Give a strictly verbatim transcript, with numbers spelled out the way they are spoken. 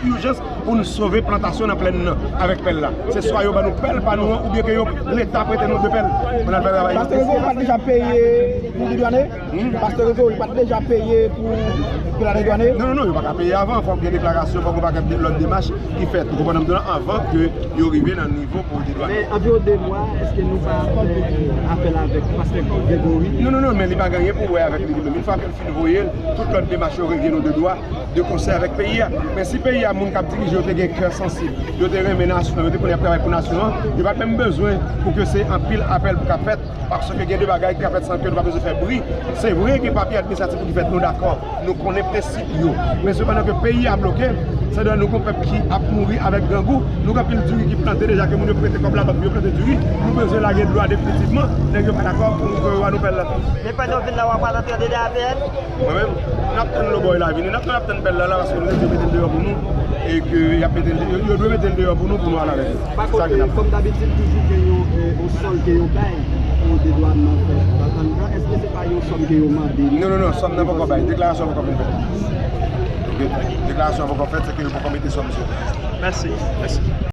Ijans pou nou sove plantasyon nan plèn nan avèk pèl la. Se swa yo ban nou pèl pa nou an, oubyen ke yo, Leta prete nou de pèl pou n al fè travay. Pastè Gregory pa t deja peye pou dedwannen? Pastè Gregory pa t deja peye pou, pou la dedwannen? Non, non, non, yo pa ka peye avan. Fòk gen deklarasyon, fòk gen pakèt de lòt demach ki fèt. Ou konprann m? Anvan ke yo rive nan nivo pou dedwannen. Men anviwon de mwa, èske nou pa fè apèl avèk pastè Gregory? Non, non, non, men li pa gen anyen pou wè avèk li li menm. Yon fwa ke l fin voye l, tout lòt demach yo revyen nou de dwa de konsèy avèk peyi a. Men si peyi a, moun k ap dirije yo te gen kè sansib, yo te renmen nasyon an, yo te konnen y ap travay pou nasyon an, yo pa t menm bezwen pou ke se anpil apèl pou k ap fèt, paske gen de bagay ki ka fèt san ke nou pa bezwen fè bri. Se vre gen papye administratif pou ki fèt, nou dakò, nou konnen prensip yo. Men sepandan ke peyi a bloke, se de nou gon pèp ki ap mouri avèk grangou, nou gen anpil diri ki plante deja, ke moun yo prete kòb labank pou yo plante diri, nou bezwen lage dlo a definitivman, nèg yo pa dakò pou nou ke yo ba nou pèl la. Men pandan w vin la, w ap al antre andedan A P N? Mwen menm, n ap tann lobòy la vini. N ap tann, n ap tann pèl la, la, paske nou te di yo mete l deyò pou nou, e ke y ap mete l, yo, yo dwe mete l deyò pou nou, pou nou al avèk yo. Pa kont, kòm dabitid, toujou gen yon, e, yon sòl ke yo bay pou dedwannen fèt. Èske se pa yon sòm ke yo mande nou? Non, non, non, sòm nan poko bay. Deklarasyon poko fin fèt. Ok? Deklarasyon poko fèt, se ke yo poko mete sòm sou. Mèsi. Mèsi.